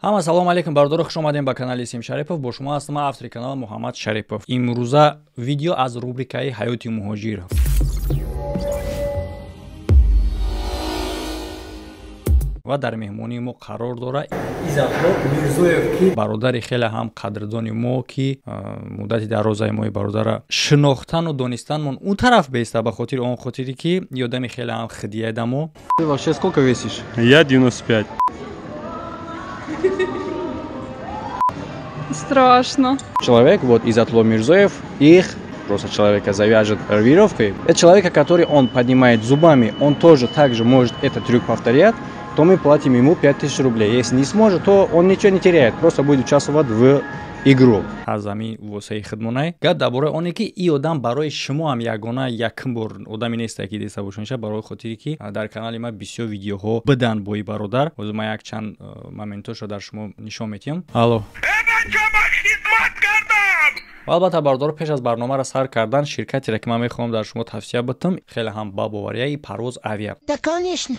Ҳама салом алейкум, бародаро, хуш омадем ба канали Сим Шарипов. Бо шумо ҳастам ман, автори канал Муҳаммад Шарипов. Имрӯза видео аз рубрикаи ҳаёти муҳоҷир. Ва дар меҳмонии мо қарор дорад Иззатулло Мирзоев, ки бародари хеле ҳам қадрдони мо, ки муддати дарозаи мои бародара шинохтану донистанмон он тараф беста, ба хотири он хотире ки ёдами хеле ҳам хидияда мо. Ты вообще сколько весишь? Я 95. Страшно. Человек, вот Иззатулло Мирзоев, их просто человека завяжет веревкой. Это человека, который он поднимает зубами, он тоже также может этот трюк повторять, то мы платим ему 5000 рублей. Если не сможет, то он ничего не теряет, просто будет участвовать в игру. Аз ҳамин восаи хидмонай гап дар бораи оне, ки и одам барои шумо ҳам ягона якум бор одаме несте, ки диста бошонша, барои хотире ки дар канали ман бисёр видеоҳо бидан бо и бародар. Ҳозир ман якчанд моментошро дар шумо нишон медиҳам. Алло. Ва албатта, бародаро, пеш аз барномаро сар кардан, ширкатеро ки ман мехоҳам дар шумо тавсия битам, хеле ҳам ба боварияи Парвоз Авиа.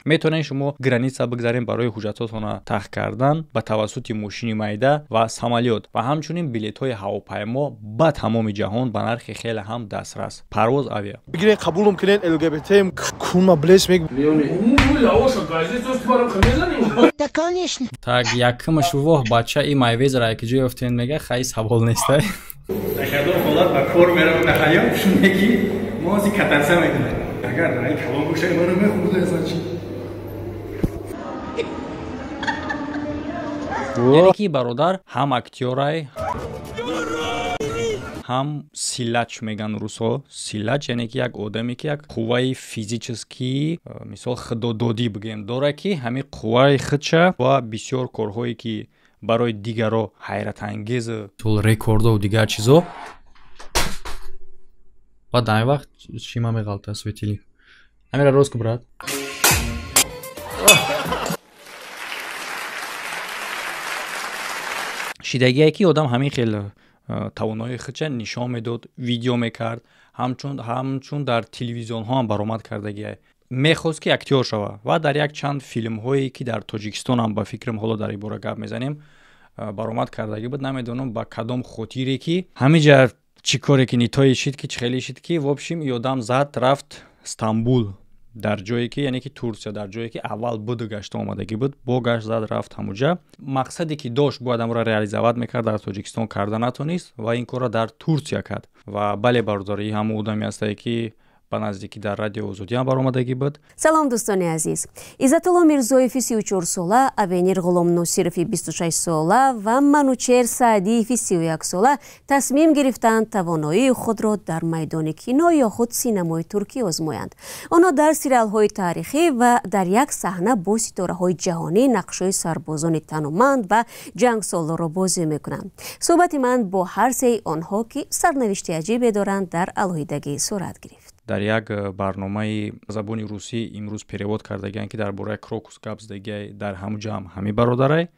Метавонед шумо граница бигзарем барои ҳуҷҷатотонро тах кардан ба тавассути мошини майда ва самолёт, ва ҳамчунин билетҳои ҳавопаймо ба тамоми ҷаҳон ба нархи хеле ҳам дастрас. Парвоз Авиа. Бигирен, қабулум кунен, ЛГБТ кунма блес мег. Так, якумаш воҳ, бача, и майвезра ки ҷой ёфтен, мега, хай, савол нестай. Агар ҳолат ба кор меравам, дар ҳаёт шуне ки мо ози катарса мекунем. Агар рай калон боша, маро мехӯрда эсан чи. Яъне ки бародар ҳам актёрай, ҳам силач меган русҳо. Силач, яъне ки як одаме, ки як қувваи физически, мисол, худододӣ бигӯем, дорад, ки ҳамин қувваи худша ва бисёр корҳое, ки барои дигаро ҳайратангез, рекордову дигар чизо. Ва дар ин вақт шима меғалта светили. Ҳамира рост ку, брат. Шидагие ки одам ҳамин хел тавоноии худша нишон медод, видео мекард, ҳамчун дар телевизионҳо ҳам баромад кардагиай. Мехост, ки актёр шава, ва дар як чанд филмҳое, ки дар Тоҷикистон ҳам, ба фикрам, ҳоло дар ин бора гап мезанем, баромад кардагӣ буд. Намедонам, ба кадом хотире ки ҳамиҷа чӣ коре ки нитое шид, ки чӣ хеле шид, ки в общем и одам зад рафт Стамбул, дар ҷое ки, яъне ки Турсия, дар ҷое ки аввал буду гашта омадагӣ буд, бо гашт зад рафт ҳамуҷа. Мақсаде ки дошт, бояд амро реализовать мекард, дар Тоҷикистон карда натонист ва ин корро дар Турсия кард. Ва бале, бародари, ҳамон одаме ҳастае, ки ба наздикӣ дар Радио Озодӣ ҳам баромадагӣ буд. Салом, дӯстони азиз. Иззатулло Мирзоеви 34сола, Авенир Ғуломносирови 26сола ва Манучер Саъдиеви 31сола тасмим гирифтанд тавоноии худро дар майдони кино ё худ синамои туркӣ озмоянд. Онҳо дар сериалҳои таърихӣ ва дар як саҳна бо ситораҳои ҷаҳонӣ нақшҳои сарбозони тануманд ва ҷангсолорро бозӣ мекунанд. Суҳбати ман бо ҳар сеи онҳо, ки сарнавишти аҷибе доранд, дар алоҳидагӣ сурат гирифт. Дар як барномаи забони русӣ имрӯз перевод кардагианд, ки дар бораи Крокус гап задагиай, дар ҳамуҷа ҳам ҳамин бародарай.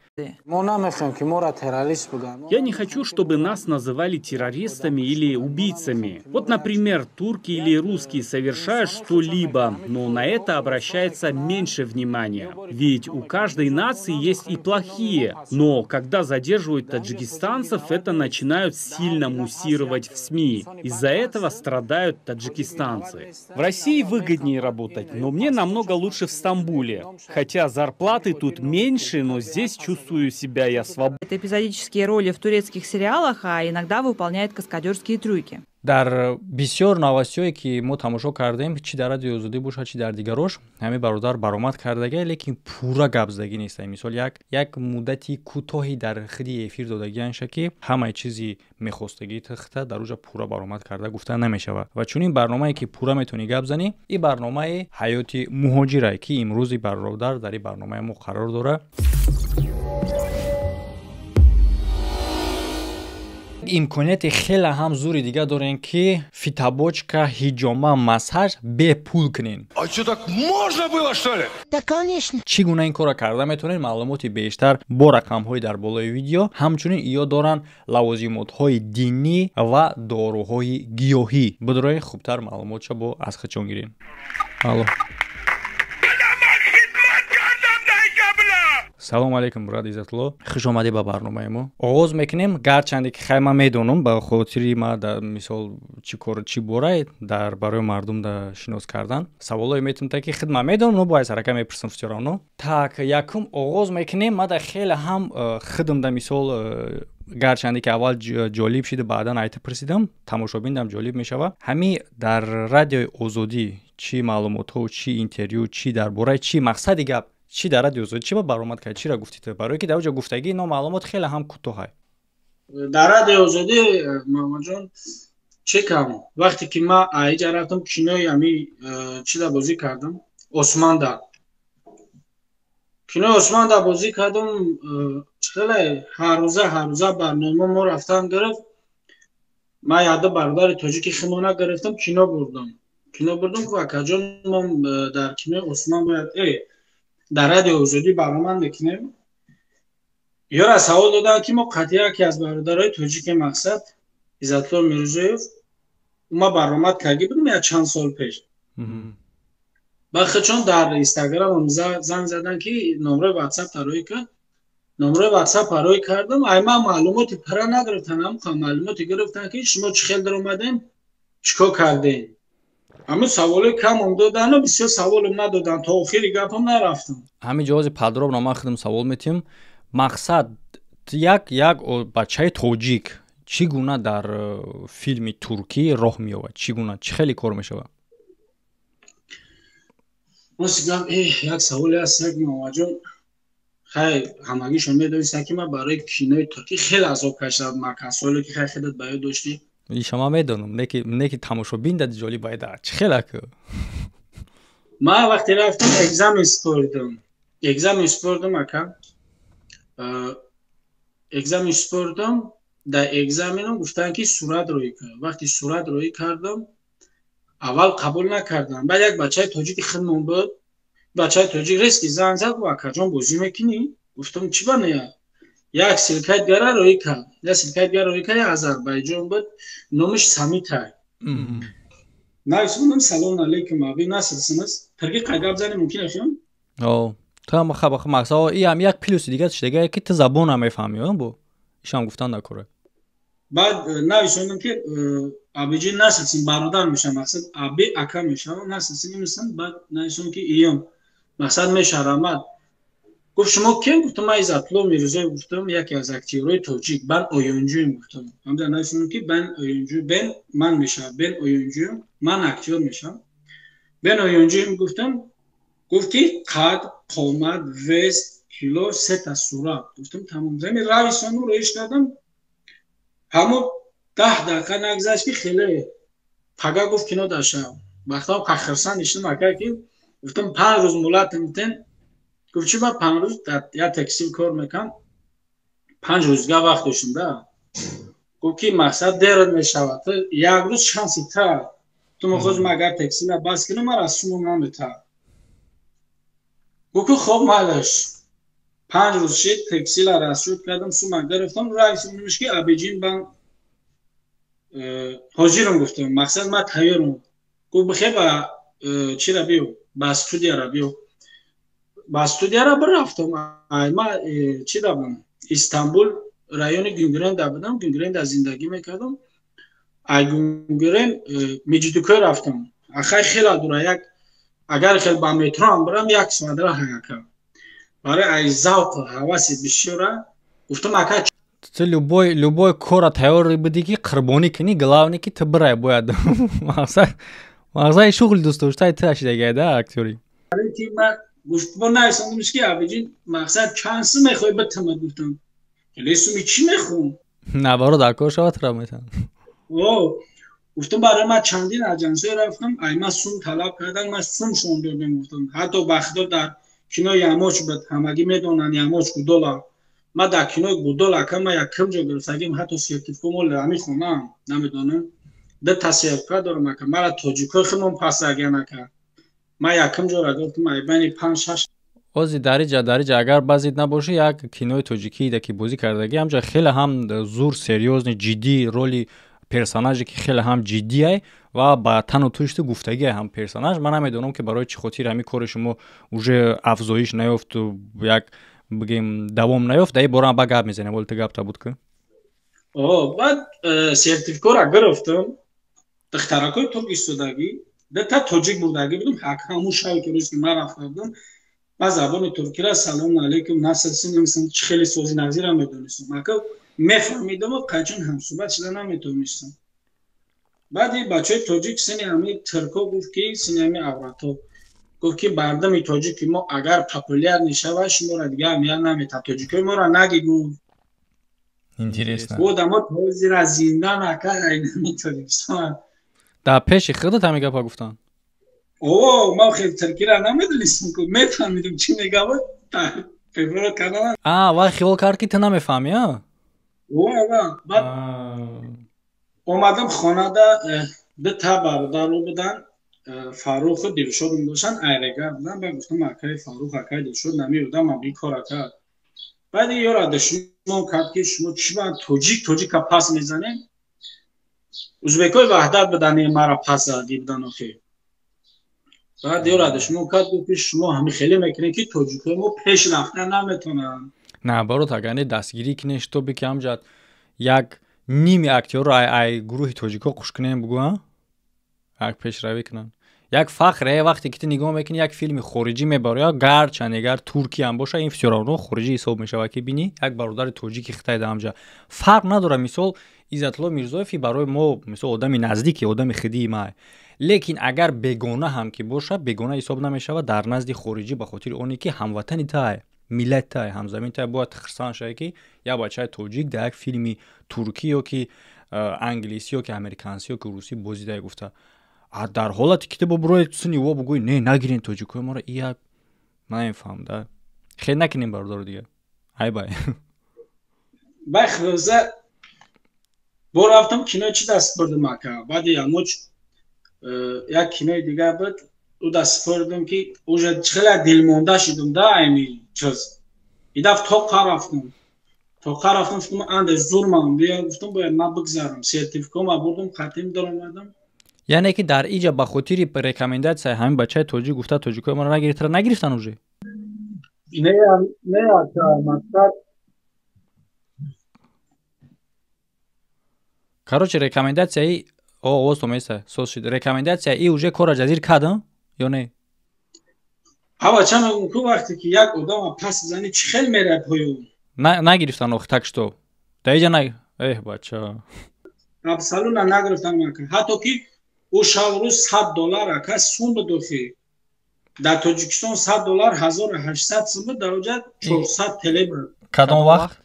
Мо намехоҳем, ки моро террорист бигӯянд. Я не хочу, чтобы нас называли террористами или убийцами. Вот, например, турки или русские совершают что-либо, но на это обращается меньше внимания. Ведь у каждой нации есть и плохие. Но когда задерживают таджикистанцев, это начинают сильно муссировать в СМИ. Из-за этого страдают таджикистанцы. В России выгоднее работать, но мне намного лучше в Стамбуле. Хотя зарплаты тут меньше, но здесь чувствую себя я свободно. Это эпизодические роли в турецких сериалах, а иногда выполняет каскадерские трюки. Дар бисёр новостиҳое, ки мо тамошо кардем, чӣ дар Радиои Озодӣ бошад, чӣ дар дигарош, ҳамин бародар баромад кардагия, лекин пурра гап задагӣ нест. Мисол, як муддати кӯтоҳи дар хиди эфир додагианша, ки ҳамаи чизи мехостагии тихта дар уҷа пурра баромад карда гуфта намешавад. Ва чунин барномае, ки пурра метавонӣ гап занӣ, и барномаи ҳаёти муҳоҷирае, ки имрӯзи бародар дар ин барномаи мо қарор дорад. Имконияти хеле ҳам зури дига дорем, ки фитобочка, ҳиҷома, массаж бепул кунем. А что, так можно было, что ли? Да, конечно. Чӣ гуна ин корро карда метавонед, маълумоти бештар бо рақамҳои дар болои видео. Ҳамчунин иё доранд лавозимотҳои динӣ ва доруҳои гиёҳӣ. Бидорои хубтар маълумотша бо аз худшон гирем. Алло. Салом алейкум, брат Иззатулло, хуш омадӣ ба барномаи мо. Оғоз мекунем. Гарчанде ки хай ман медонам, ба хотири ма дар мисол чӣ кор, чӣ борай дар барои мардум да шинос кардан саволое метум, та ки худ ман медонам, но бояд сарака мепурсам всё равно. Так, якум оғоз мекунем. Ма да хеле ҳам худам да мисол гарчанде ки аввал ҷолиб шида, баъдан айта пурсидам, тамошобиндам ҷолиб мешава. Ҳами дар Радиои Озодӣ чӣ маълумотҳо, чӣ интервю, чӣ дар бораи чӣ, мақсади гап чӣ, дар Радиои Озодӣ чӣ ба баромад кард, чиро гуфтӣ ту? Барое ки дар оҷа гуфтагӣ ино маълумот хеле ҳам кӯтоҳай. Дар Радиои Озодӣ, Муҳаммадҷон, чӣ кам вақте ки ман аиҷа рафтам, кинои ами чида бозӣ кардам, Османда, кинои Османда бозӣ кардам. Хеле ҳаррӯза, ҳаррӯза барнома мо рафтан гирифт. Ман яду бародари тоҷики химона гирифтам, кино бурдам, кино бурдам. Ку акаҷон, мо дар кинои Осман бояд дар Радиои Озодӣ баромад мекунем. Ёра савол доданд, ки мо қатъи яке аз бародарои тоҷики, мақсад, Иззатулло Мирзоев, ма баромад карда будем як чанд сол пеш. Ба худшон дар Инстаграмам занг задан, ки номрои Ватсап тароӣ кард. Номрои Ватсап пароӣ кардам. Ай ман маълумоти пара нагирифтан, ҳамқа маълумоте гирифтан, ки шумо чӣ хел даромадем, чӣ кор кардем. Ҳамин саволои камам додану бисёр саволам надодан, то охири гапам нарафтам. Ҳамин ҷавози подробно ман худам савол метиҳам. Мақсад, як бачаи тоҷик чӣ гуна дар филми туркӣ роҳ меёбад? Чӣ гуна, чӣ хеле кор мешавад? Рости гап, як саволе аст, як Муҳаммадҷон. Хай, ҳамагишон медонистанд, ки ман барои кинои туркӣ хеле азоб кашидам. Макасоле ки хай хелат ба ёд доштӣ. Иша ман медонам, не ки тамошобин дади ҷолиб байда, чӣ хелак? Ман вақте рафтам, экзамен спордам, экзамен спордам, ака, экзамен спордам. Дар экзаменам гуфтанд, ки сурат роӣ кард. Вақте сурат роӣ кардам, аввал қабул накардам. Баъд як бачаи тоҷики хидмон буд, бачаи тоҷик резки занг зад: «Акаҷон, бозӣ мекунӣ?» Гуфтам: «Чӣ ба не?» Як ссылкаи дигара роӣ кард, як ссылкаи дигара роӣ кард. Як Озарбайҷон буд, номаш Самитай. Нависондам: «Салом алейкум, аби, nasılsınız?» Тирки гап зани мумкин ахён? Ту ҳам мақсад и ҳам як плюси дига шидага, ки ту забонам мефаҳмӣ, бо ишам гуфтан накора. Баъд нависондам, ки «Абиҷи, nasılsın?» Бародар мешавам, мақсад, аби ака мешавам. «Nasılsın, iyi misin?» Баъд нависондам, ки «Иём», мақсад, меша, раҳмат. Гуфт: «Шумо кем?» Гуфтам: «Ман Иззатулло Мирзоев», гуфтам, «яке аз актёрҳои тоҷик, ben oyuncuyum», гуфтам. Ҳамҷа нависондам, ки «ben oyuncu», ben ман мешавам, «ben oyuncuyum», ман актёр мешавам, «ben oyuncuyum» гуфтам. Гуфт, ки қад, қомат, вес, кило, сета сурат. Гуфтам: «Тамом». Зами рависону роиш кардам. Ҳамо 10 дақиқа нагзашт, ки хеле пага гуфт: «Кино дашав». Вақтам хирсанд нишинам, ака, ки гуфтам: «5 рӯз муҳлатам битен». Гуфт: «Чӣ ба 5 рӯз?» Як текстил кор мекунам, 5 рӯз дига вақт доштем да. Гуфт, ки мақсад, дерат мешавад, як рӯз шанси та ту мехоҳӣ, ман агар текстила бас кунам, ман аз сумом намета. Гуфт, ки хоб, майлаш. 5 рӯз шид, текстила расчёт кардам, сума гирифтам. Раисмш ки «Абиҷин, ben ҳозирам», гуфтам, мақсад, ман тайёрам. Гуфт: «Бихе, ба чира биё, ба студияра биё». Ба студияра бирафтам. Ма чи дабудам, Истанбул, райони Гюнгуренда будам, Гюнгуренда зиндагӣ мекардам. Ай Гюнгурен Меҷидикӯй рафтам. Ахай хела дура, як агар хел ба метроам бирам, як соат раҳ, ака. Барои ай завқу ҳаваси бисёра гуфтам: «Ака». Ту любой кора тайёр будӣ, ки қурбонӣ кунӣ, главное, ки ту бирай бояд. Мақсади шуғли дӯстдоштаи ту ашидагай да актёрӣ. Гуфт, бо нависондамш, ки «Абиҷин, мақсад, чанд сум мехоҳӣ, битамад?» Гуфтам: «Хеле суми чӣ мехоҳам?» Наоборот, дар кор шавад, тра метан. Гуфтам: «Барои ман чандин аҷансое рафтам, ай ман сум талаб кардан, ман сум шон додем», гуфтам. Ҳатто ба худо, дар кинои Ямоч буд, ҳамагӣ медонанд Ямоч Гудола. Ман дар кинои Гудола, ака, ман якум ҷо гирифтагим, ҳатто сертификат моли ҳамин хонаам, намедонам, дута сертификат дорам, ака. Мара тоҷикои худмон пас аган, ака. Ман якум ҷора гирифтам ай байни панҷ шаш. Ози дариҷа агар баъзед набошӣ, як кинои тоҷикӣ ки бозӣ кардагӣ, ҳамҷа хеле ҳам зур, серьёзный, ҷиддӣ роли персонаже, ки хеле ҳам ҷиддиай ва ба тану тушту гуфтагиай ҳам персонаж. Ман намедонам, ки барои чӣ хотир ҳамин кори шумо уже афзоиш наёфту як. Бигем, давом наёфт. Дар бора ба гап мезанем, вале ту гапта буд ки. О, баъд сертификора гирифтам, духтаракои турк истодагӣ, дата тоҷик бурдагӣ будум. Ҳамун шаве ки рӯз ки ман рафта будам, ман забони туркира салом алейкум, насилсин, чӣ хеле сози нағзира медонистам, ака, мефаҳмидаму қайчон ҳамсӯҳбат шуда наметавонистам. Баъди бачаи тоҷик сини ҳами турко гуфт, ки сини ҳами аврато гуфт, ки бардами тоҷики мо агар популяр нешавад, шуморо дига аҳамият наметад, тоҷикои моро наги, гуфт. Интересно. Одамо ҳозира зинда нака тоҷикистон. Дар пеши худат ҳами гапа гуфтанд? О, ман хел туркира намедонистам, ку мефаҳмидам чӣ мегавад, превод кардан. А, вай хиёл кард, ки ту намефаҳмӣ, а? Баъд омадам хонада, дута бародаро буданд, Фарруху Дилшод мебошанд, айрега буданд. Баъд гуфтам: «Акаи Фаррух, акаи Дилшод, намеодам ами кор ака». Баъд ёра душмон кард, ки шумо чӣ ба тоҷик тоҷика пас мезанем? Узбекои Ваҳдат буданд, мара пас зади будан охи. Баъд ёра душмон кард, гуфт, ки шумо ҳами хеле мекунед, ки тоҷикои мо пеш рафта наметонанд. Наоборот, агар не дастгирӣ кунед, шитобе ки ҳамҷад як ними актёрро ай гурӯҳи тоҷикҳо қуш кунем, бугӯ, як пешравӣ кунанд, як фахр. Вақте ки ту нигоҳ мекунӣ, як филми хориҷӣ мебарояд, гарчанд ягар туркӣ ҳам боша, ин всё равно хориҷӣ ҳисоб мешавад, ки бинӣ як бародари тоҷики хитай дар ҳамҷа, фарқ надорад. Мисол, Иззатулло Мирзоев барои мо мисол одами наздики, одами хидии ма, лекин агар бегона ҳам ки боша, бегона ҳисоб намешавад дар назди хориҷӣ, ба хотири оне ки ҳамватани тай, миллат тай, ҳамзамин тай. Бояд хирсан шавӣ, ки як бачаи тоҷик дар як филми туркӣ ё ки англисӣ ё ки американсӣ ё ки русӣ бозӣ дай гуфта. А дар ҳолате ки ту бобурои сини во бугӯй: «Не, нагирен тоҷикои моро», и як намефаҳм да. Хел накунем, бародаро, дига ай бай. Бай, хулоса, бо рафтам кино, чӣ даст бурдам, ака. Баъди ямоч як кинои дигар буд, ӯ даст спордам, ки уже хеле дилмонда шудам да ами чиз. Идаф тоқа рафтам, тоқа рафтам, гуфтам: «Анде зурмам бия», гуфтам, «бояд ман бигзарам». Сертификома бурдум, қатим даромадам. Яъне ки дар иҷа ба хотири рекомендация и ҳамин бачаи тоҷик гуфта, тоҷикои моро нагирифтара, нагирифтан уже? Не, не, ака, мақсад. Короче, рекомендация и овоз томеса соз шид. Рекомендация и уже кора ҷазир кардам ё не? Ҳа, бача, мегум ку, вақте ки як одама пас зани, чӣ хел мерай поён? Нагирифтан ох, так что дар иҷа на, эҳ, бача. Абсолютно нагирифтан, ака. Ҳатто ки ӯ шаб рӯз 100 доллар, ака, сум буд охи. Дар Тоҷикистон 100 доллар 1800 сум буд, дар оҷа 400 ТЛ буд. Кадом вақт?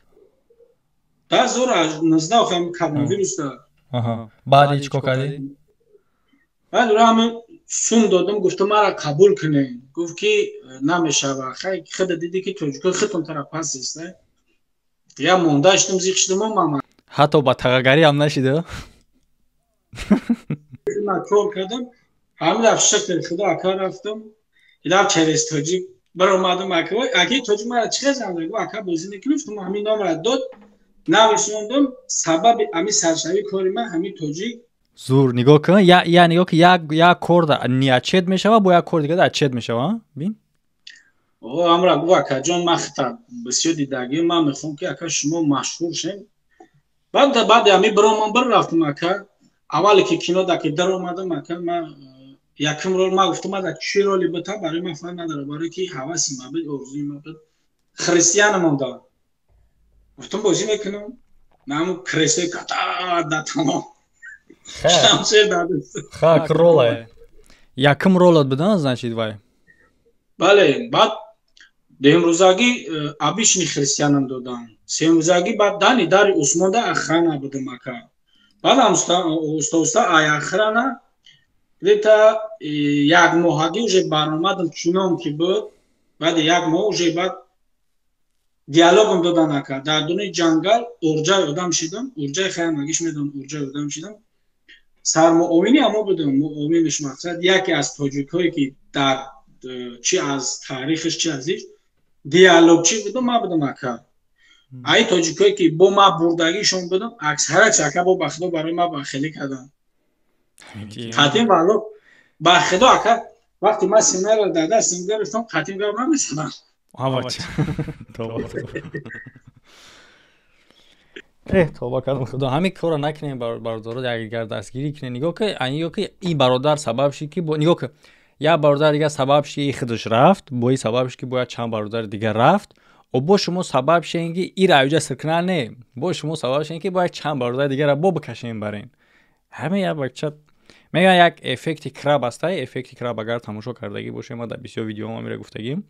2019, охи, ҳами коронавируса. Баъди чӣ кор кардӣ? Баъд ура ҳами сум додам, гуфтам: «Мара қабул кунед». Гуфт, ки намешава, хай, худа диди, ки тоҷикои худтон тара пас иста. Я монда шудам, зиқ шудам мама. Ҳатто ба тағагарӣ ҳам нашида? Ман кор кардам, ҳамин даф, шукр худо, ака, рафтам, идав через тоҷик баромадам, ака. Аки тоҷик мара чӣ хезанда, гуфт: «Ака, бозӣ мекунӣ?» Гуфтам, ҳамин номра дод, нависондам. Сабаби ҳами саршавии кори ман ҳамин тоҷик. Зур, нигоҳ кун, я нигоҳ ки як кор ниачет мешава, бо як кор дига ачет мешава, бин. О, амра гуфт: «Акаҷон, ман хита бисёр дидагӣ, ман мехоҳам, ки, ака, шумо машҳур шем». Баъд баъди ҳами биромам, бір рафтам, ака. Аввале ки кино да ки даромадам, ака, ман якум рол, ман гуфтам: «Ман чӣ роли битам, барои ман фарқ надорад», барое ки ҳаваси ма буд, орзуи ма буд. Христиана монда, гуфтам: «Бозӣ мекунам». Наму креслои ката да тамом шамшер. Хак рола, якум ролат будан, значит, вай. Бале. Баъд дуюмрӯзагӣ обычный христианам додам, сеюмрӯзагӣ баъд дани дари Усмонда охрана будам, ака. Баъдам уста уста ай охрана где-то як моҳагӣ уже баромадам, чунон ки буд. Баъди як моҳ уже баъд диалогам додан, ака. Дар дуни ҷангал урҷаи одам шидам, урҷаи хаямагиш медонам, урҷаи одам шидам, сармуовини амо будам, муовиниш. Мақсад, яке аз тоҷикҳое ки дар чи аз таърихиш, чи аз иш диалогчӣ будам, ман будам, ака. Ай тоҷикое ки бо ма бурдагишон будам, аксараш, ака, бо ба худо, барои ма бахелӣ кардам. Қатим валло, ба худо, ака, вақте ман сценарий дар дастам гирифтам, қатим гап намезанам. Ҳамача. Тоба. Тоба кардам, худо, ҳамин корро накунем, бародаро, якдигар дастгирӣ кунем. Нигоҳ ки, нигоҳ ки, ин бародар сабаб шид ки, нигоҳ ки, як бародар дигар сабаб шид, ки худаш рафт, бо ин сабаб шид, ки бояд чанд бародари дигар рафт. Бо шумо сабаб шедем, ки ира аюҷа сиркунан не, бо шумо сабаб шедем, ки бояд чанд бародари дигара бо бикашем, барем. Ҳамин як бача мегӯян, як эффекти краб аста. Эффекти краб агар тамошо кардагӣ бошем, ма дар бисёр видеоҳо мера гуфтагим.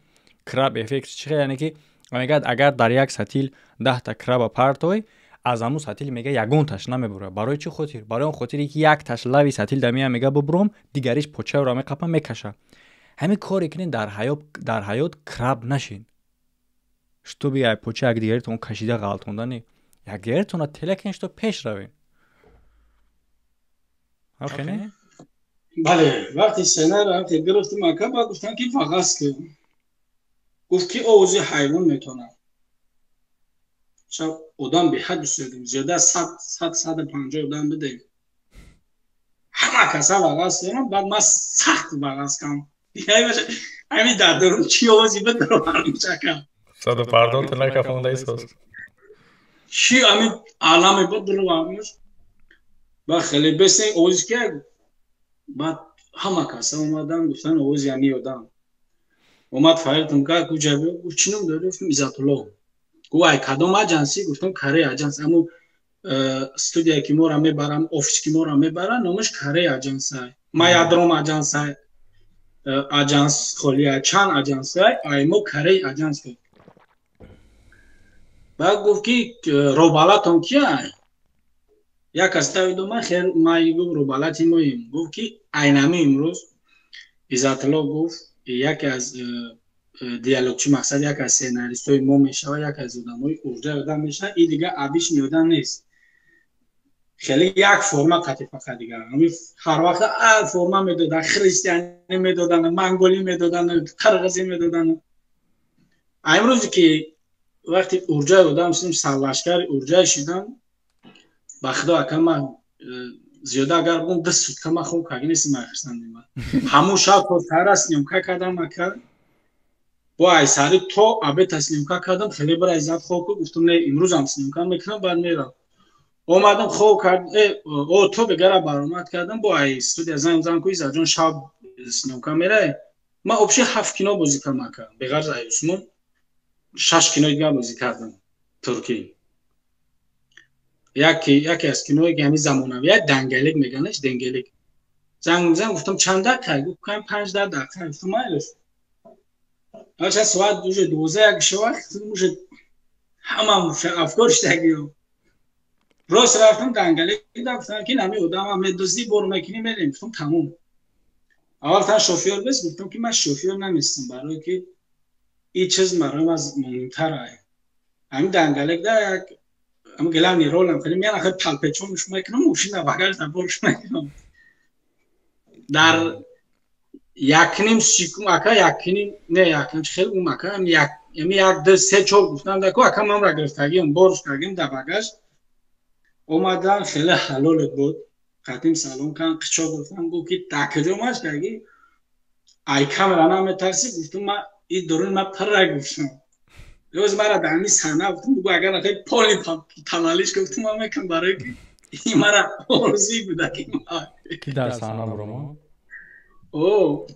Краб эффект чи, яъне ки мегӯяд, агар дар як сатил 10-та краба партой, аз ҳамун сатил, мега, ягонташ намебурад. Барои чӣ хотир? Барои он хотире ки якташ лави сатил дамия, мега, бубуром, дигариш почаро меқапа, мекаша. Ҳамин коре кунед дар ҳаёт, краб нашин, чтобы як поча якдигаритон кашида ғалтондани якдигаритона тела кунед, что пеш равем. Охе? Бале, вақти сценарий вақте гирифтим, ака, ба гуфтам, ки фақат ки гуфт, ки овози ҳайвон метонад. Шаб одам беҳад бисёрдем, зиёда аз 100, 150 одам бидем, ҳама каса вағаз кардам. Баъд ман сахт вағаз кардам, ҳамин дар дарун чӣ овози бидаровармчака. Саду пардон накафонда исоз. Чӣ ҳамин аламе бидаровармуш. Баъд хеле бесен овози ки, баъд ҳама каса омадан, гуфтан, овози ҳамин одам омад, фаридам кард. Гуфт, гуфт, чӣ ном дорӣ? Гуфтам, Иззатулло. Гуфт, ай кадом аҷансӣ? Гуфтам, Каре аҷанс. Аммо студия ки моро мебарам, офис ки моро мебарам, номаш Каре аҷансай, Маядром аҷансай, аҷанс холия, чанд аҷансай, ай мо Каре аҷанс буд. Баъд гуфт, ки робалатон кия? Як кас тавидо, ман хер, ман, гуфт, робалати моем. Гуфт, ки айнами имрӯз Иззатулло, гуфт, яке аз диалогчи, мақсад, яке аз сценаристҳои мо мешавад, яке аз одамои урҷаи одам мешавад. И дига обычный одам нест, хеле як форма қати, фақат дига ҳар вақт форма медодан, христианӣ медодан, монголӣ медодан, қирғизӣ медодан. Имрӯзе ки вақти урҷаи одам шудем, сарлашкари урҷай шидам, ба худо, ака, ман зиёда агар бигӯм, 2 сутка ман хоб карда нестим. Ман хурсандим, ҳамун шаб то сара съёмка кардам, ака, бо айсари то обеда съёмка кардам. Хеле бира иззат хоб ку. Гуфтам, не, имрӯзам съёмка мекунам, баъд мерам. Омадам, хоб кард, о то бегара баромад кардам. Бо ай студия занг зан ку, Иззатҷон, шаб съёмка мерай. Ман вообще ҳафт кино бозӣ кардам, ака, беғарз ай Усмон шаш кинои дигар бозӣ кардам туркӣ. Яке аз киное ки ҳамин замонавия, Дангалик меганаш, Денгелик. Занг зан, гуфтам, чанд дақиқа? Гуфт, кам 5-10 дақиқа. Гуфтам, майлаш. Аша соат уже 12, 1 шава, уже ҳамам афкор шидагиё. Рост рафтам Дангалик, гуфтам, ки нами одамам медуздӣ, бор мекунӣ, мерем. Гуфтам, тамом. Аввал тан шофёр бес, гуфтам, ки ман шофёр наместам, барое ки ин чиз барои ман муҳимтар. Ай ҳамин Дангалик да як ам главный ролам хеле меян, ахир палпечонш мекунам, мошина багаж борш мекунам. Дар якним секунд, ака, якним не, якним хеле гум, ака, як ями як, ду, се, чор гуфтам даку, ака, мамра гирифтагиам, борш кардем дар багаж. Омадан, хеле ҳалолет буд, қатим салом кан, қичо гуфтам. Гуфт, ки дар куҷо маш карди, ай камера наметарсӣ? Гуфтам, ма и дурун ма пирра. Гуфтам, рӯз мара дар ҳамин саҳна, гуфтам, бугу, агар нахоҳи поли талалиш, гуфтам, ман мекунам, барое ки ин мара орзуи буда ки Ки дар саҳна буромо. О,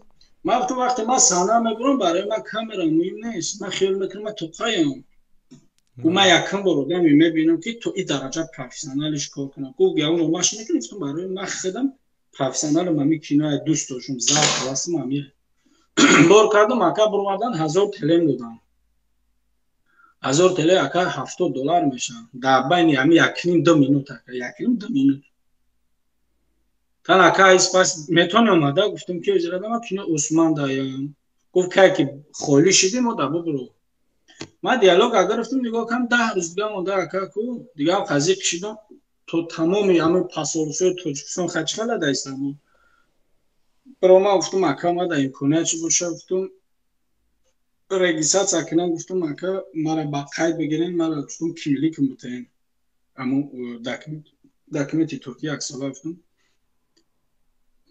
ман гуфтам, вақте ман саҳна мебурам, барои ман камера муҳим нест, ман хиёл мекунам, ман тоқаям. Гуфт, ман якум бор одаме мебинам, ки то ин дараҷа профессионалиш кор кунам. Гуфт, ягон ромаш мекунам. Гуфтам, барои ман худам профессионалам, ҳами киноя дӯст доштам, завқ ҳавасам ҳами бор кардам, ака. Буровардан, 1000 телем додам. 1000 теле, ака, 70 доллар мешавад. Дар байни ҳами 1,5-2 минут, ака, 1,5-2 минут тан, ака, испас метони омада. Гуфтам, ки озирадама кино Усман даям. Гуфт, кай ки холӣ шидем, мо да бубуро. Ман диалог гирифтам, нигоҳ кардам, 10 рӯз дига монда, ака, ку дигаам қазия кишидам то тамоми ҳамин пасорусҳои Тоҷикистон хачхала дайстамон биро. Ман гуфтам, ака, ма да имконият чӣ боша, гуфтам, регистрация кунам. Гуфтам, ака, мара ба қайд бигирен, мара, гуфтам, кимликм бутаен, амо документи турки яксола. Гуфтам,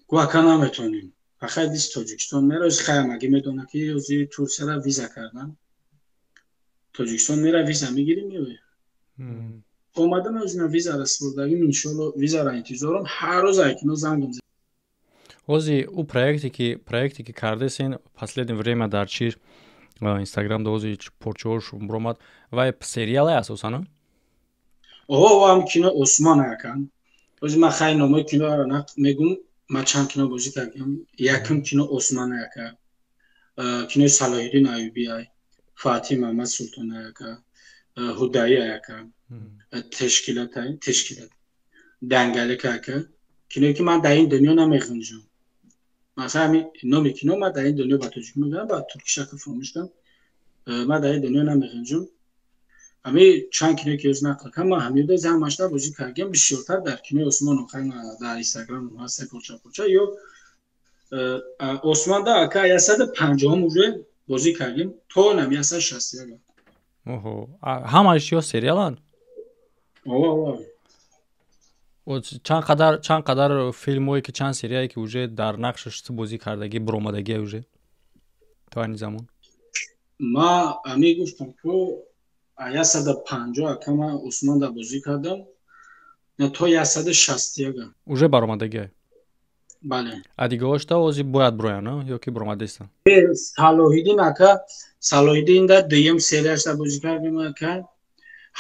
гу, ака, наметонем, фақат дис Тоҷикистон мероз. Хаямаги медона, ки ози Турсияра виза кардан. Тоҷикистон мера, виза мегирӣ, меоя. Омадам, озина визара супурдагим, иншолло визара интизорам, ҳар рӯз айкино зангам. Ҳози ӯ проекте ки кардесен последнее время дар чи Инстаграм дози порчаҳош буромад, вай сериале асосан? Оҳо, ам кино Осмон акам. Ҳози ман хай номои киноро мегум. Ман чанд кино бозӣ кардам. Якум кино Осман ака, кинои Салоҳиддин Аюбӣ ай, Фатиҳ Мамад Султон ака, Ҳудаи ака, тешкилот ай, тешкилот Дангалик ака, киное ки ман дар ин дунё намеғунҷам. Масалан, ҳамин номи кино ман дар ин дунё ба тоҷикӣ мегӯям, ба турки шакл фаромӯш кардам. Ман дар ин дунё намеғунҷам. Ҳамин чанд киное ки ёз нақл кардам, ман ҳамида ҳамашда бозӣ кардам. Бисёртар дар кинои Осмон, дар Инстаграм ҳаст порча порча. Ё Осмонда ака 150-ум уже бозӣ кардем, то нам 161. Оҳо, ҳамааш ё сериаланд? О. Чанд қадар филмҳое ки, чанд серияе ки уже дар нақшаш ту бозӣ кардагӣ буромадагия уже то айни замон? Ма ами гуфтам ку, 150 ака, ман Осмонда бозӣ кардам то 161. Уже баромадагия? Бале. А дигаҳошта ози бояд буроян ё ки буромадестан? Салоҳиддин ака, Салоҳиддинда дуюм серияшда бозӣ кардем ака,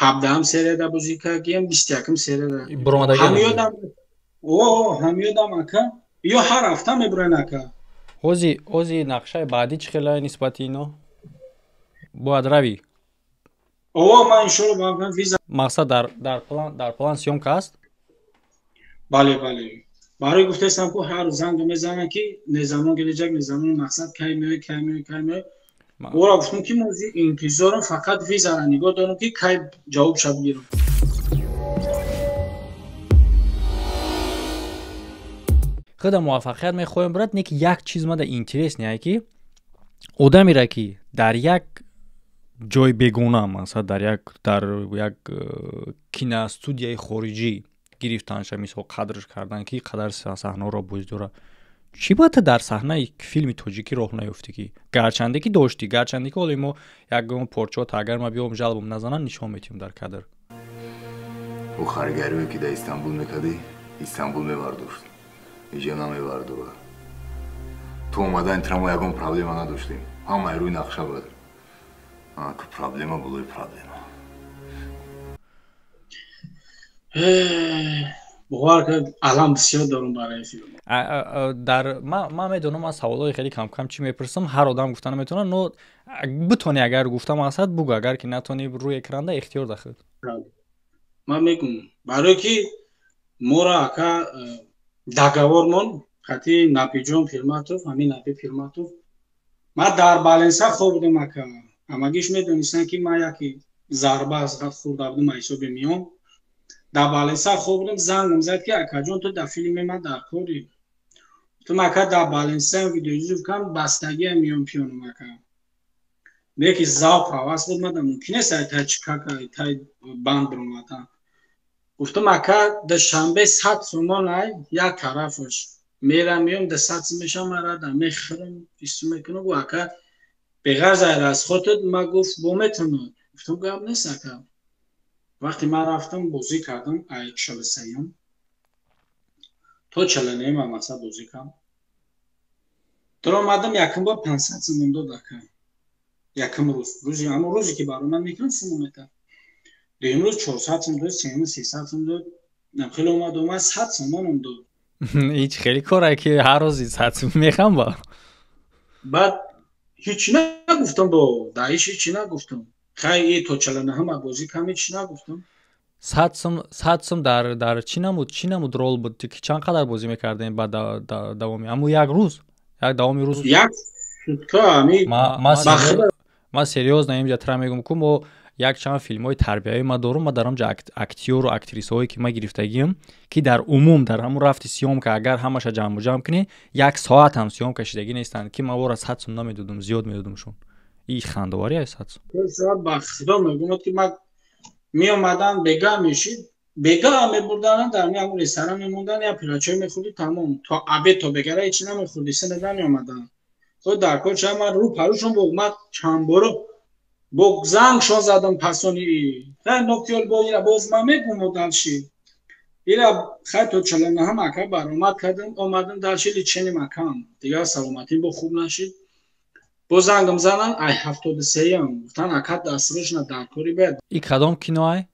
17-ам серияда бозӣ кардем, 21-ум серияда. Буромадагия? О, ҳамёдам ака, ё ҳар ҳафта мебурен ака. Ҳози нақшаи баъдӣ чӣ хела нисбати ино? Бояд равӣ? О, ман иншолло виза. Мақсад, дар план съёмка аст? Бале, барои гуфтаистам ку, ҳар рӯз занг мезананд ки незамон гелиҷак, незамон, мақсад, кай меои, кай меои, кай меои. Ора гуфтам ки мози интизорам, фақат визара нигоҳ дорам ки кай ҷавобша бигирам. Худа муваффақият мехоҳем, брат. Не ки як чиз мада интересный ки одамере ки дар як ҷои бегона, масалан, дар як киностудияи хориҷӣ гирифтанша, мисол, қадрш кардан ки қадар саҳнаро бозӣ дора, чӣ бояд дар саҳнаи филми тоҷикӣ роҳ наёфтӣ, ки гарчанде ки доштӣ, гарчанде ки ҳоле мо ягон порчаҳо, агар ма биём жалбам назанам, нишон метиҳем дар кадр. Ӯ харигариое ки дар Истанбул мекардӣ, Истанбул мевардошт, иҷа намевардора. То омадани тра мо ягон проблема надоштем, ҳамаи рӯи нақша буд. Проблема болои проблема. Бовар кард, алам бисёр дорум барои филм. Дар ман медонам, ман саволҳои хеле камкам чӣ мепурсам, ҳар одам гуфта наметавонад, но битонӣ, агар гуфта мақсад бугӯ, агар ки натонӣ, рӯи экранда ихтиёр да худ. Ман мегӯм, барое ки моро ака договормон хати Напиҷон Пирматов, ҳамин Напи Пирматов. Ман дар баленса хоб будам ака, ҳамагиш медонистанд ки ман яке зарба аз хӯрда будам ҳисоби миён. Дар баленса хоб будам, зангам зад ки акаҷон, ту дар филми ман дар корӣ. Гуфтам, ака, дар баленса видеоизов кам бастагия миён пиёнам ака. Неки завқ ҳавас буд, мада мумкин нест ай тай чикака тай банд биромадан. Гуфтам, ака, душанбе 100 сомон ай як тарафаш, мерам меём да 100 сом мешам, ман мехӯрам, исту мекунам. Гу, ака, беғарз ай расходат, ма гуфт, бо метавонад. Гуфтам, гап нест, ака. Вақте ман рафтам, бозӣ кардам, ай 43-юм то 49-ма мақсад бозӣ кардам. Даромадам, якум бор 500 сомон дод ака. Якум рӯз, рӯзи ҳамон рӯзе ки баромад мекунам, сумон метад. Дуюм рӯз 400 сом дод, сеюм 300 сом дод, хеле омад, омад, 100 сомоном дод. Ҳеҷ хеле коре ки ҳар рӯзи 100 сом мехам ба. Баъд ҳечи нагуфтам, бо даиш ҳечи нагуфтам. Хай, и то 49-ма бозӣ кам, ҳечи нагуфтам. 100 сом, 100 сом дар чӣ намуд рол буд ки чанд қадар бозӣ мекардем? Ба давоми ҳамун як рӯз, як давоми рӯз? Як сутка ами. Ман серьёзно инҷа тра мегӯм ку, мо якчанд филмҳои тарбиявӣ ман дорум, ман дар онҷа актёру актрисаҳое ки ман гирифтагиам, ки дар умум дар ҳамун рафти съёмка, агар ҳамаша ҷамъу ҷамъ кунӣ, як соат ҳам съёмка шидагӣ нестанд, ки ман вора 100 сум намедодум, зиёд медодумшон. И хандоварӣ ай 100 сум. Ба худо мегӯмад ки ман меомадан, бега мешид, бега мебурданам, дар ҳамун ресторан мемондан, як пилачой мехӯрдӣ, тамом, то обед, то бегара ҳечи намехӯрдӣ, сенада меомадан. Худ дар кор ча ман рӯ парӯшон бо ман чанд боро. Бо зангшон задам пасони и. Хай ноктиёл бо ира боз ман мегум дальше. Ира хай то 49 ака баромад кардам, омадам дальше лечением акам. Дигар саломатим бо хуб нашид. Бо зангам занан ай 73-ам. Гуфтан ака дастрошна дар кори бед. И кадом кино ай?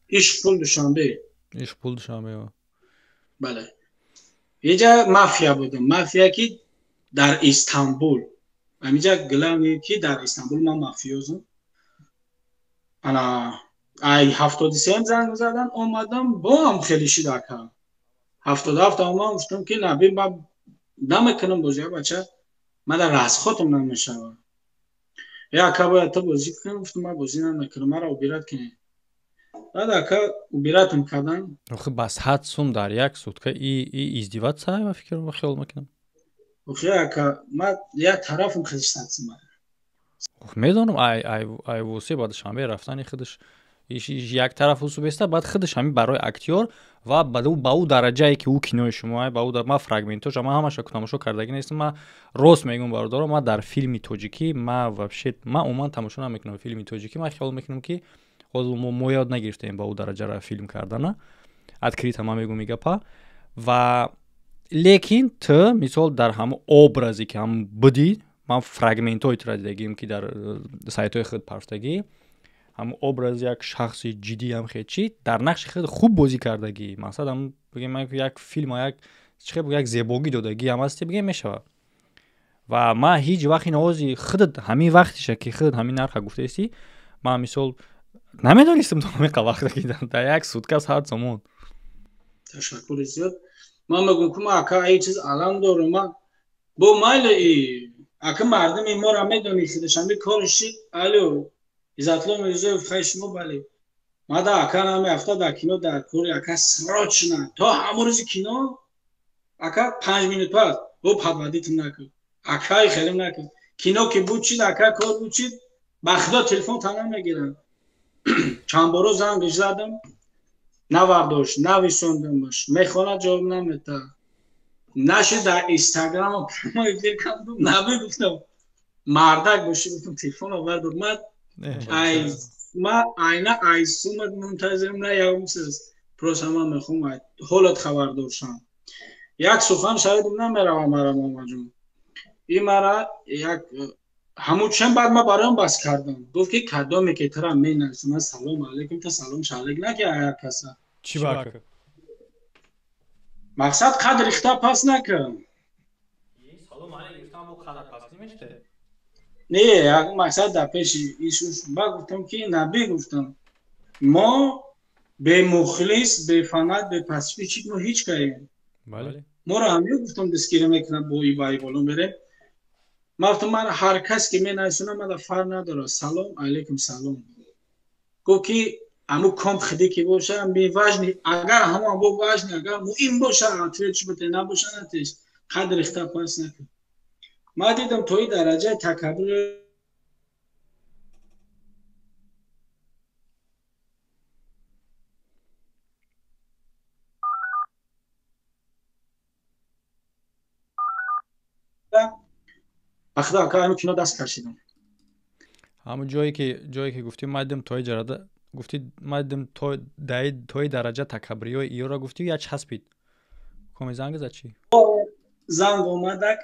Ишқ пул Душанбе. Ишқ пул Душанбе. Бале. Иҷа мафия будам. Мафия ки дар Истанбул. Амиҷа главный ки дар Истанбул ман мафиёзам. Ана ай 73-ам занг задан, омадам, бо ҳам хеле шид ака. 77 омадам, гуфтам ки наби ман намекунам бозӣ, бача. Ман дар расхотам намешавам. Я ака бояд ту бозӣ кунам, гуфтам ман бозӣ намекунам, маро убират кунед. Баъд ака убиратам кардан. Охи бас 100 сум дар як сутка и издеваться ва фикр ва хиёл мекунам. Охи ака ман як тарафам хеле 100 сум. Ох медонам ай восе баъд шанбе рафтани худаш як тараф усубеста, баъд худаш ҳамин барои актёр ва ба ӯ дараҷае ки ӯ кинои шумо ба ӯ ман фрагментоша ман ҳамаша тамошо кардагӣ нестам. Ман рост мегӯям бародаро, ман дар филми тоҷикӣ ман вообще ман умуман тамошо намекунам филми тоҷикӣ. Ман хиёл мекунам ки ҳозир мо ёд нагирифтаем ба ӯ дараҷара филм кардана. Открыто ман мегӯям гапа. Ва лекин ту мисол дар ҳамон образе ки ҳам будӣ, ман фрагментҳои тура дидагим ки дар сайтҳои худ парфтагӣ, ҳамон образи як шахси ҷиддӣ ҳам хел чи дар нақши худ хуб бозӣ кардагӣ. Мақсад ҳам бигем як филм як чи хел як зебогӣ додагӣ ҳам ҳасти бигем мешавад. Ва ман ҳеҷ вақт ин овози худат ҳамин вақтиша ки худат ҳамин нарха гуфтаистӣ, ман мисол намедонистам то ҳамин вақта ки дар як сутка 100 сомон. Ташаккури зиёд. Ман мегӯям ки ман ака ин чиз алам дорам. Ман бо майли ака мардуми моро медонӣ худаш ҳамин кориш чи алё Иззатулло Мирзоев хай шумо бале. Ман да ака намеафта дар кино дар кори ака срочно то ҳамон рӯзи кино ака 5 минут пас бо подводитм накун. Акай хелем накун. Кино ки буд чид ака кор буд чид ба худо телефон та намегирам. Чанд боро зангш задам навардошт, нависондамаш, мехонад ҷавоб намета. Нашид дар Инстаграм прямой эфир кардам, набигуфтам. Мардак бошӣ гуфтам телефонро бардор. Ман ай ма айна ай сумат мунтазирам на ягон чиз. Просто ман мехоҳам ҳолат хабардор шавам. Як сухан шавидам намеравам мара момаҷон. И мара як ҳамун чен баъд ман бароям бас кардам. Гуфт ки кадоме ки тура менависам, ман салом алейкум, та салом шалик наки як каса. Чӣ бака? Мақсад қадр ихта пас накун. Салом алейкум гуфтам бо қадр пас намешта. Не, як мақсад дар пеши ишуш ба гуфтам ки наби гуфтам. Мо бемухлис, бефанат, бепасфичик мо ҳеҷ каем. Бале. Моро ҳамё гуфтам дастгирӣ мекунам бо ибаи боло мерем. Ман гуфтам ман ҳар кас ки менависонам ман фарқ надорад. Салом алейкум салом. Гуфт ки аму ком хиди ки боша, беважни, агар ҳамон бо важни, агар муҳим боша, ответ бите, набоша натеш. Қадр ихта пас накун. Ман дидам то ин дараҷаи такаббур ба худо ака ҳамин кино даст кашидам. Ҳамон ҷое ки гуфтӣ ман дидам тои ҷарада гуфтӣ ман дидам тои дараҷа такаббуриҳои иёро гуфтӣ я часпид. Коми занг зад чӣ? Занг омадак.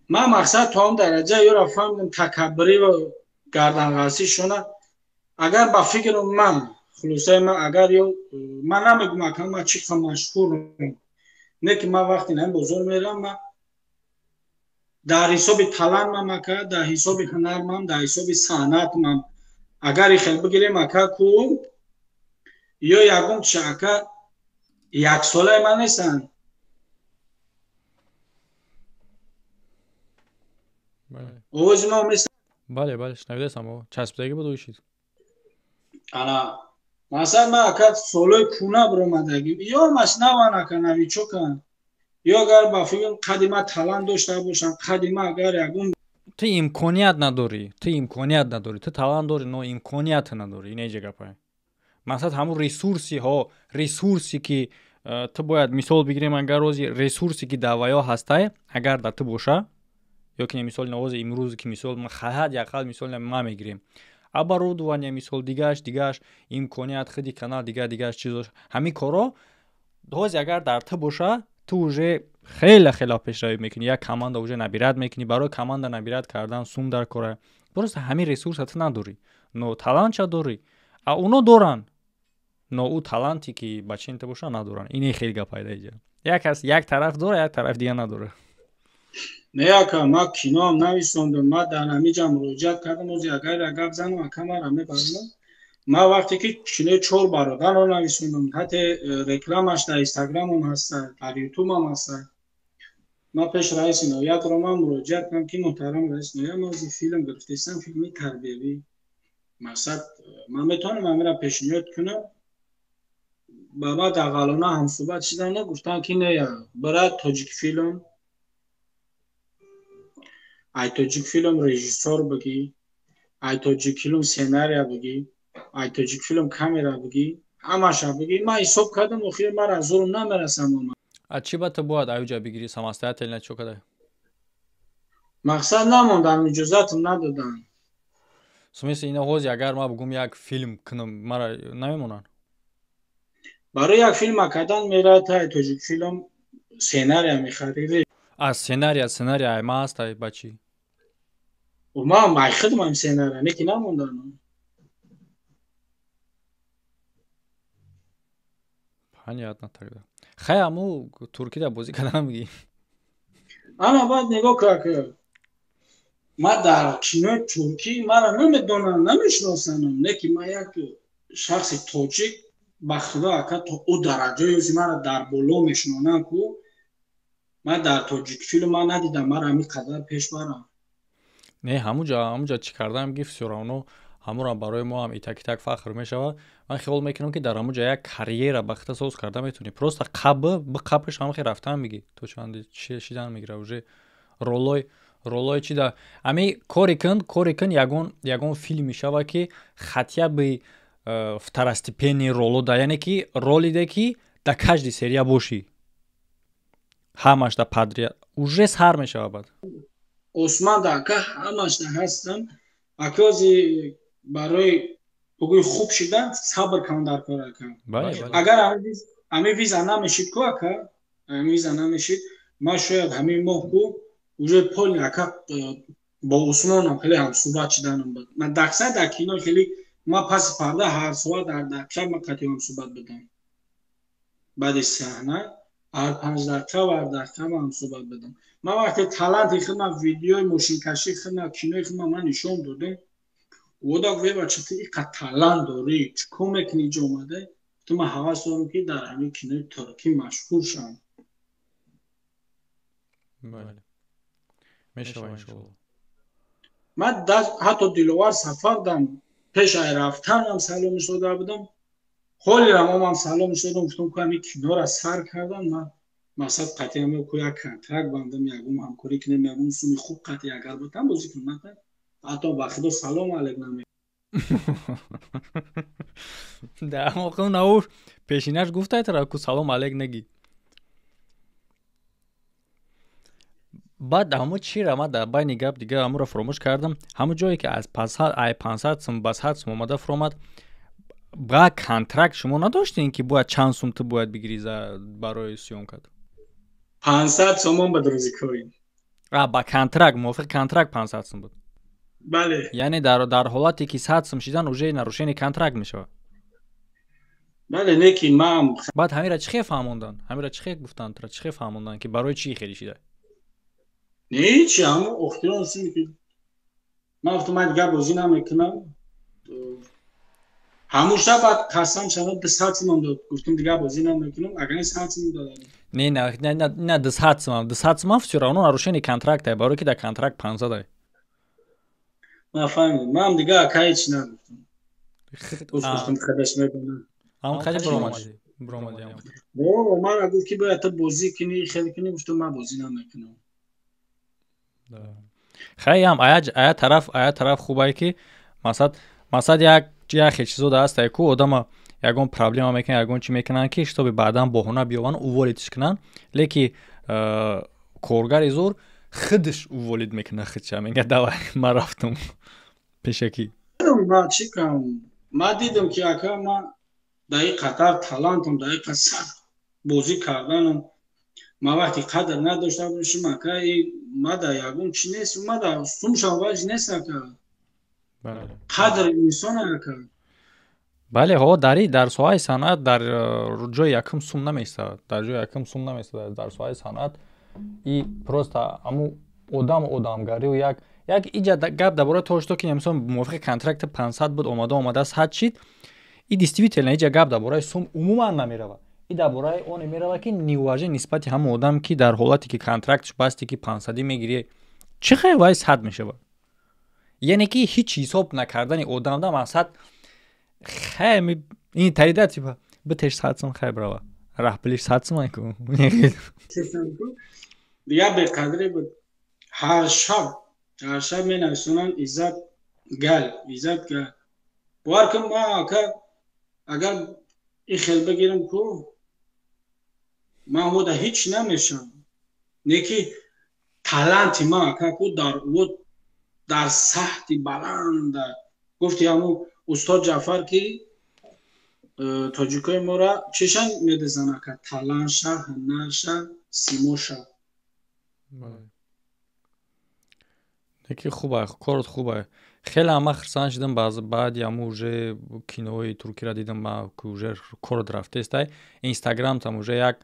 Ман мақсад то он дараҷа ёро фаҳмидам такаббурӣ ва гарданғасӣ шона. Агар ба фикри ман, хулосаи ман, агар ё ман намегӯм ака ман чӣ қадр машҳурам, не ки ман вақте на бозор мерам, ман дар ҳисоби талантмам ака, дар ҳисоби ҳунармам, дар ҳисоби санъатмам. Агар ихел бигирем ака ку ё ягон чи ака яксолаи ман нестанд. Овози ма омест? Бале, бале, шунавидаам. Часпидагӣ буд ӯшид. Ана масалан ман ака солои куна биромадагим. Ё машнаван ака новичокан. Ё агар ба фикр қадима талант дошта бошам, қадима агар ягон ту имконият надорӣ, ту имконият надорӣ, ту талант дорӣ, но имконият надорӣ. Ин эҷа гапа. Масалан ҳамун ресурсиҳо, ресурси ки ту бояд мисол бигирем, агар рози ресурси ки дар ваё ҳастай, агар дар ту боша, Ё ки мисол навози имрӯз, ки мисол ҳад яқал мисол ма мегирем, оборудование, мисол, дигаш дигаш, имконият, худи канал, дигар дигаш чизош, ҳамин корро ҳози агар дар ту боша, ту уже хеле хеле пешравӣ мекунӣ. Як команда уже набирать мекунӣ. Барои команда набирать кардан сум дар кора. Просто ҳамин ресурса ту надорӣ, но талантша дорӣ, а уно доранд, но ӯ таланте ки ба чин ту боша, надоранд. Ине хеле гап пайда иҷа. Як кас як тараф дора, як тараф дига надора. Не, ака, ма киноам нависондам. Ма дар ҳамиҷа муроҷиат кардам. Ози агар гап занам, ака, мара мебарам. Ма вақте ки кинои «Чор бародарро» нависондам, ҳатте рекламаш дар Инстаграмам ҳаста, дар Ютубам ҳаста. Ма пеш раиси ноҳия ман муроҷиат кардам, ки муҳтарам раиси ноҳия, ма ози филм гирифтаистам, филми тарбиявӣ, мақсад, ман метавонам ҳамира пешниҳод кунам? Ба ма дағалона ҳамсӯҳбат шиданд, гуфтанд, ки не, бира Тоҷикфилм, ай Тоҷикфилм режиссёр бигӣ, ай Тоҷикфилм сценария бигӣ, ай Тоҷикфилм камера бигӣ, ҳамаша бигӣ. Ман ҳисоб кардам, охир мара зурм намерасам. А чӣ ба ту бояд аюҷа бигирӣ самостоятельно, чо кадай? Мақсад, намондам, иҷозатам надоданд. В смысле, ина ҳози агар ман бугум як филм кунам, мара намемонанд? Барои як филм кардан мерад тай Тоҷикфилм, сценария мехарӣ. А сценария ай ма аст, ай ба чӣ? Ман ай худмам сценария, не ки намондан. Понятно тогда. Хай, аму туркида бозӣ кардан мегӣ? Ана, баъд нигоҳ кар, ма дар кинои туркӣ мара намедонам, намешиносанам, не ки ма як шахси тоҷик, ба худо, ака, то ӯ дараҷаи ози мара дар боло мешинонам ку. Ман дар Тоҷикфилм ман надидам мара ҳамин қадар пеш барам. Не, ҳамуҷа чӣ кардаам, ги всё равно ҳамура барои мо ҳам итак-итак фахр мешавад. Ман хиёл мекунам, ки дар ҳамуҷа як карьера ба хита соз карда метавонӣ. Просто қаб биқапш ҳамахе рафтан мегӣ, то чанди шидан мегира уже ролой чи да ами кори кун, ягон филм мешава, ки хотя бы второстепенный роло да, яъне ки ролиде ки да каждый серия бошӣ, ҳамаш да подряд уже сар мешава баъд. Осман да, ака, ҳамаш да ҳастам, акози барои бугӯи хуб шидан сабр кун дар кор, ака. Агар ҳамин виза намешид ку, ака, ҳамин виза намешид, ман шояд ҳамин моҳ ку уже поли, ака, бо Усмонам хеле ҳамсӯҳбат шиданам буд. Ман дақса дар кино хеле ман паси парда ҳар соат, ҳар дақиқа ман қатъи ҳамсӯҳбат будам. Баъди саҳна ҳар 5 дақиқа ва ҳар дақиқа ман ҳамсӯҳбат будам. Ман вақте таланти худман, видеои мошинкашии худман, кинои худман ман нишон додам, ода гуфт: «Бача, ту иқа талант дорӣ, чӣ кор мекунӣ иҷо омада?» Гуфтам: «Ман ҳавас дорам, ки дар ҳамин кинои туркӣ машҳур шавам». Бале, мешава, иншоалло. Ман ҳатто Диловар Сафар дам пеш ай рафтанам саломиш дода будам. Ҳолирам омам, саломиш додам, гуфтам, ку ҳамин киноро сар кардам, ман мақсад қатъи ҳама ку як контракт бандам, ягон ҳамкорӣ кунем, ягон суми хуб қатъи агар бутам бозӣ кунам. Ҳатто ба худо салом алек наме. Дар воқеъ науш пешинаш гуфтайтара ку салом алек нагӣ. Баъд ҳамо чира ма дар байни гап дига ҳамуро фуромӯш кардам. Ҳамо ҷое ки аз ай 500 сум ба 100 сум омада фуромад, ба контракт шумо надоштем, ки бояд чанд сум ту бояд бигирӣ барои съёмкат? 500 сомон ба рӯзи корӣ. А, ба контракт, мувофиқи контракт 500 сум буд? Бале. Яъне дар ҳолате ки 100 сум шидан, уже нарушение контракт мешавад. Бале, не ки ман Баъд ҳамира чӣ хел фаҳмондан, ҳамира чӣ хел гуфтанд, тура чӣ хел фаҳмондан, ки барои чӣ хеле шида? Ҳечи, ҳамо охирон суми ки ман гуфтам, ман дигар бозӣ намекунам. Ҳамун шаб баъд қасам шава, 200 сумам дод. Гуфтам, дигар бозӣ намекунам, агар не 100 сум додад. Не, не, 200 сумам, 200 сумам всё равно нарушение контракта, барое ки дар контракт 500 ай. Ман фаҳмидам, ман дигар ака ҳеч нагуфтам, гуфтам, худаш медонад. Ҳамон хеле биромадӣ, биромадӣ. Мара гуфт, ки бояд ту бозӣ кунӣ, хеле кунӣ. Гуфтам, ман бозӣ намекунам. Хайам ая тараф хубае, ки масалан як хел чизо ҳастае ку одама ягон проблема мекунад, ягон чӣ мекунанд, ки чтобы баъдан баҳона биёванд, уволить кунанд. Леки коргари зур Худаш уволить мекуна худша, мега: «Давай, ман рафтам пешакӣ». Чӣ кам, ман дидам, ки ака, ман дар ин қатар талантам, дар ин қасар бозӣ карданам, ман вақти қадр надошта бошам, ака, ма дар ягон чи нест, ма дар сумшам ваҷ нест, ака. Қадри инсон, ака. Бале, ҳо, дар соҳаи санъат дар ҷои якум сум намеистад, дар ҷои якум сум намеистад. Дар соҳаи санъат и просто ҳамун одам, одамгарию як иҷа гап дар бораи то ки, мисол, мувофиқи контракти 500 буд, омада 100 шид. И действительно, иҷа гап дар бораи сум умуман намерава, и дар бораи оне мерава, ки неуважение нисбати ҳамон одам, ки дар ҳолате ки контрактш басти, ки 500-ӣ мегирӣ, чӣ хел вай 100 мешавад? Яъне ки ҳеҷ ҳисоб накардани одамда мақсад хай ин тарида, типа, битеш 100 сум, хай, брава, раҳпулиш 100 сум ку. Дигар беқадрӣ буд. Ҳар шаб, ҳар шаб менависонанд: «Иззат, гал, Иззат, гал». Бовар кун, ма, ака, агар ин хел бигирам ку, ман ҳода ҳеҷ намешавам, не ки таланти ман, ака, ку дар дар саҳти баланда. Гуфти ҳамун устод Ҷаъфар, ки тоҷикои мора чишан медезан, ака: талантша, ҳунарша, симоша. Неки хуба, корот хуба. Хеле ама хурсанд шудам баъди ҳамун уже кинои туркиро дидам, ки уже корот рафтестай. Инстаграмтам уже як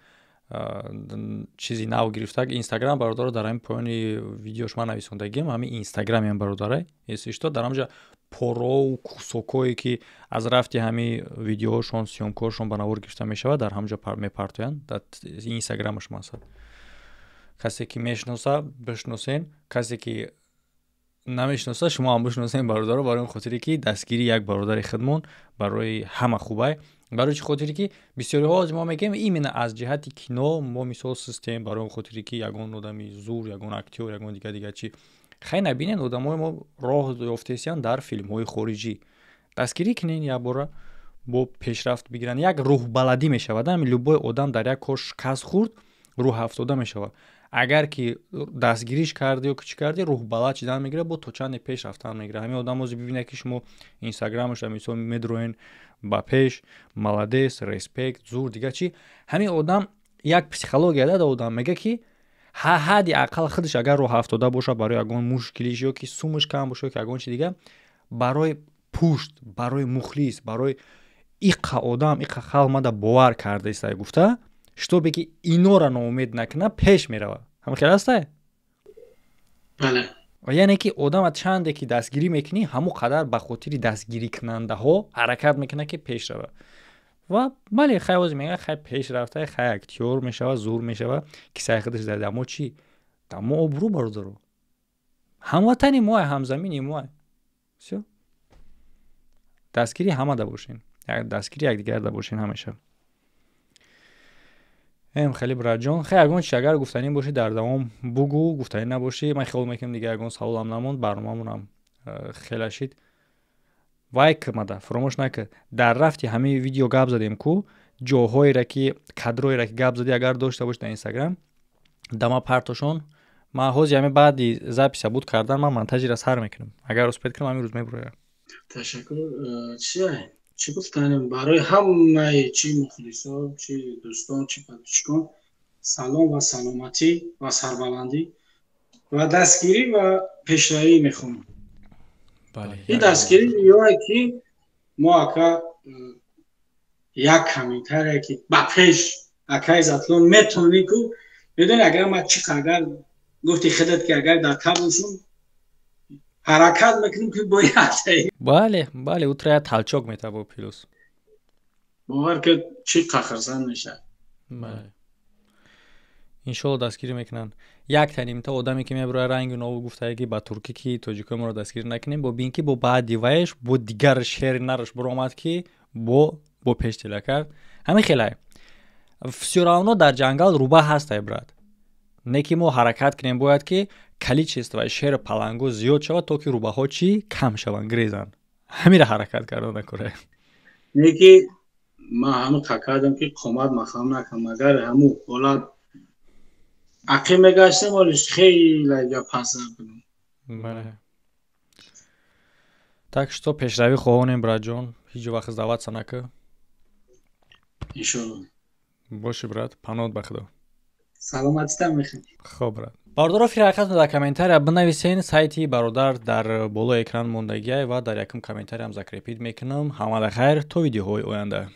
чизи нав гирифта. Инстаграм, бародаро, дар ҳамин поёни видеош ман нависондагиам, ҳамин инстаграмиам, бародарай, если что, дар ҳамҷа пороу кусокое, ки аз рафти ҳамин видеоҳошон, съёмкаҳошон ба навор гирифта мешавад, дар ҳамҷа мепартоянд, дар инстаграмаш. Масалан, касе ки мешиноса, бишносен, касе ки намешиноса, шумо ҳам бишносен, бародаро, барои он хотире ки дастгирии як бародари худмон барои ҳама хубай. Барои чӣ хотире ки бисёриҳо ҳозир мо мегӯем, именно аз ҷиҳати кино мо мисол систем, барои он хотире ки ягон одами зур, ягон актёр, ягон дигар дигар чи хай набинен, одамои мо роҳ ёфтесиянд дар филмҳои хориҷӣ. Дастгирӣ кунен, якбора бо пешрафт бигиранд, як рӯҳбаладӣ мешавад. Ҳами любой одам дар як кор шикаст хӯрд, рӯҳафтода мешавад. Агар ки дастгириш кардӣ ё чӣ кардӣ, рӯҳбалад шидан мегирад, бо то чанде пеш рафтан мегирад. Ҳамин одам ҳозир бибинад, ки шумо инстаграмаша, мисол, медроен ба пеш, молодец, респект, зур, дигар чӣ, ҳамин одам як психология дада, одам мега, ки ҳадди ақал худаш агар рӯҳафтода бошад барои ягон мушкилиш, ё ки сумаш кам боша, ё ки ягон чи дигар, барои пушт, барои мухлис, барои иқа одам, иқа халқ мада бовар кардаиста гуфта, чтобы ки инора ноумед накунад, пеш меравад. Ҳама хел ҳастай? Бале. Яъне ки одама чанде ки дастгирӣ мекунӣ, ҳамон қадар ба хотири дастгирикунандаҳо ҳаракат мекунад, ки пеш равад. Ва бале, хай, ҳозир мегӯяд: «Хай, пеш рафта, хай, актёр мешава, зур мешава». Кисаи худаш дар дамо чӣ? Дамо обрӯ, бародаро, ҳамватани моа, ҳамзамини моа. Всё, дастгири ҳамада бошен, дастгири якдигарда бошен ҳамеша. Хеле, братҷон, хай, ягон чи агар гуфтанӣ бошӣ, дар давом бугӯ, гуфтанӣ набошӣ, ман хиёл мекунам, дигар ягон саволам намонд, барномамонам хела шид. Вай кмада, фуромӯш накард, дар рафти ҳамаи видео гап задем ку, ҷоҳоера ки, кадроера ки гап задӣ, агар дошта бошӣ дар Инстаграм, дама партошон. Ман ҳозир ҳами баъди записа буд кардан, ман монтажира сар мекунам, агар успеть кунам, ҳамин рӯз мебуроям. Ташаккур. Чи чӣ гуфтанем, барои ҳамаи чи мухлисо, чи дӯстон, чи подписчикон салом ва саломатӣ ва сарбаландӣ ва дастгирӣ ва пешравӣ мехоҳам. Ин дастгирӣ ёе ки мо, ака, як комментария, ки ба пеш, ака Иззатулло, метавонӣ ку. Медони, агар ман чӣ, агар гуфти худат, ки агар дар табошум, ҳаракат мекунем, ки бояд. Бале, утра як толчок метабо плюс. Бовар ки, чӣ қахрсан мешавад. Бале, иншолло, дастгирӣ мекунанд. Як танимта одаме ки мебурояд, ранги нову гуфтае, ки ба туркӣ, ки тоҷикои моро дастгирӣ накунем, бо бин, ки бо баъди ваеш бо дигар шери нараш буромад, ки бо пеш тела кард. Ҳамин хелай, всё равно дар ҷангал рӯба ҳастай, брат, не ки мо ҳаракат кунем, бояд ки количествои шери палангу зиёд шавад, то ки рӯбаҳо чӣ кам шаванд, гирезанд. Ҳамира ҳаракат карда накора. Не ки ман ҳамин кардам, ки қомат махам накам, агар ҳамун ҳолат. Ақиб мегаштем, олиш хеле гап ҳаст. Бале, так что пешравӣ хоҳонем, братҷон, ҳеҷ вақт сдаваться накӣ. Иншоалло. Боши, брат, панот ба худо. Саломатитам мехӯрем. Хоб, брат. Бародаро, фикр дар комментария бинависен. Сайти бародар дар болои экран мондагиай ва дар якум комментариям закрепить мекунам. Ҳамада хайр, то видеоҳои оянда.